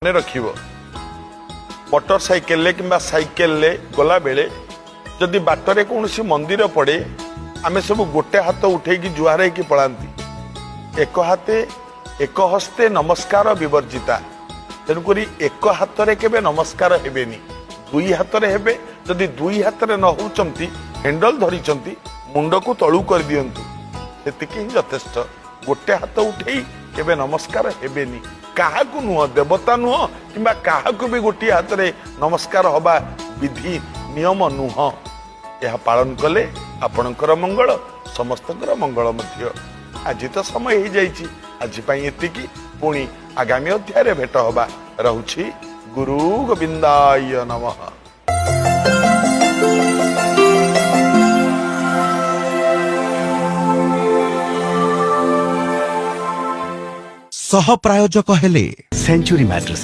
ମନେ ରଖିବ, ମୋଟର ସାଇକେଲରେ କିମ୍ବା ସାଇକେଲରେ ଗଲାବେଳେ ଯଦି ବାଟରେ କୌଣସି ମନ୍ଦିର ପଡ଼େ, ଆମେ ସବୁ ଗୋଟେ ହାତ ଉଠେଇକି ଜୁହାର ହେଇକି ପଳାନ୍ତି। ଏକ ହାତେ, ଏକ ହସ୍ତେ ନମସ୍କାର ବିବର୍ଜିତା। ତେଣୁକରି ଏକ ହାତରେ କେବେ ନମସ୍କାର ହେବେନି, ଦୁଇ ହାତରେ ହେବେ। ଯଦି ଦୁଇ ହାତରେ ନ ହଉଛନ୍ତି, ହ୍ୟାଣ୍ଡଲ ଧରିଛନ୍ତି, ମୁଣ୍ଡକୁ ତଳୁ କରିଦିଅନ୍ତୁ, ସେତିକି ହିଁ ଯଥେଷ୍ଟ। ଗୋଟେ ହାତ ଉଠେଇ କେବେ ନମସ୍କାର ହେବେନି, କାହାକୁ ନୁହଁ, ଦେବତା ନୁହଁ କିମ୍ବା କାହାକୁ ବି ଗୋଟିଏ ହାତରେ ନମସ୍କାର ହବା ବିଧି ନିୟମ ନୁହଁ। ଏହା ପାଳନ କଲେ ଆପଣଙ୍କର ମଙ୍ଗଳ, ସମସ୍ତଙ୍କର ମଙ୍ଗଳ ମଧ୍ୟ। ଆଜି ତ ସମୟ ହେଇଯାଇଛି, ଆଜି ପାଇଁ ଏତିକି। ପୁଣି ଆଗାମୀ ଅଧ୍ୟାୟରେ ଭେଟ ହବା। ରହୁଛି। ଗୁରୁ ଗୋବିନ୍ଦାୟ ନମଃ। ସହ ପ୍ରାୟୋଜକ ହେଲେ Century Mattress.